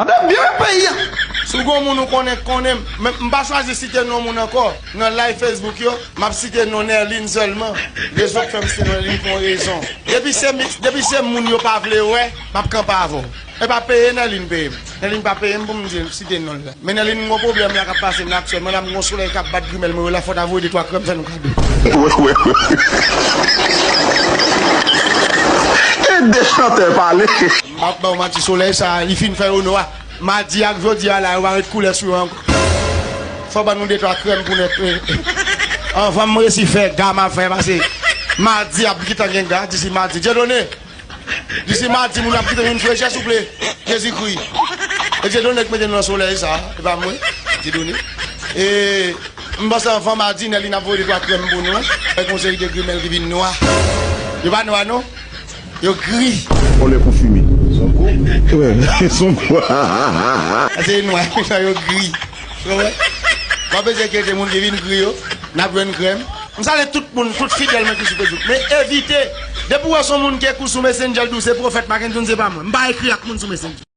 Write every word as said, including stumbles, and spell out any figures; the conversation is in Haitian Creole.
Antre byen nan peyi a. Si w gon moun ou konnen k konnen m, men m pa chwazi site non moun ankò. Nan live Facebook yo, m ap site non Nerline sèlman. Rezon k fè m site non Nerline pou yon rezon. Depi se mi-, depi se moun yo pa vle wè, m ap kanpe avè w. E pa peye Nerline peye m. Nerline pa peye m pou m di, site non l la. Men Nerline, m gon pwoblèm la k ap pase m la aktyèlman la, m gon solèy k ap bat grimèl mwen yo la, fò w ta voye de twa krèm fè nou kado. Wi, wi, wi. E de chantè pale. M ap ba w manti, solèy sa, li fin fè yo nwa. Madi ak jodi a la, yo pa met koulè sou yo ankò. Fò ban nou de twa krèm pou nèt, wi. Anvan m resi fè ga m ap fè pase. Madi ap gentan gen ga, disi madi. Dieudonné, disi madi, moun ap kite vin frechè, souple. Jezikri. E Dieudonné k mete nou nan solèy sa, e pa mwen. Dieudonné. E m panse anvan madi, Nerline ap voye de twa krèm pou nou. Avèk yon seri de grimèl ki vin nwa. Yo pa nwa, non. Yo gri. Yon lè konfime. Son kou. Wi, son kou. Se nwa, yo gri. Ou konprann? W ap bezwen enkyete moun ki vin gri yo. N ap jwenn krèm. M salye tout moun, tout fidèl mwen ki sou Facebook. Men evite. Depi w wè se yon moun ki ekri w sou Messenger, l di w se pwofèt, Mackenson, se pa mwen. M pa ekri ak moun sou Messenger.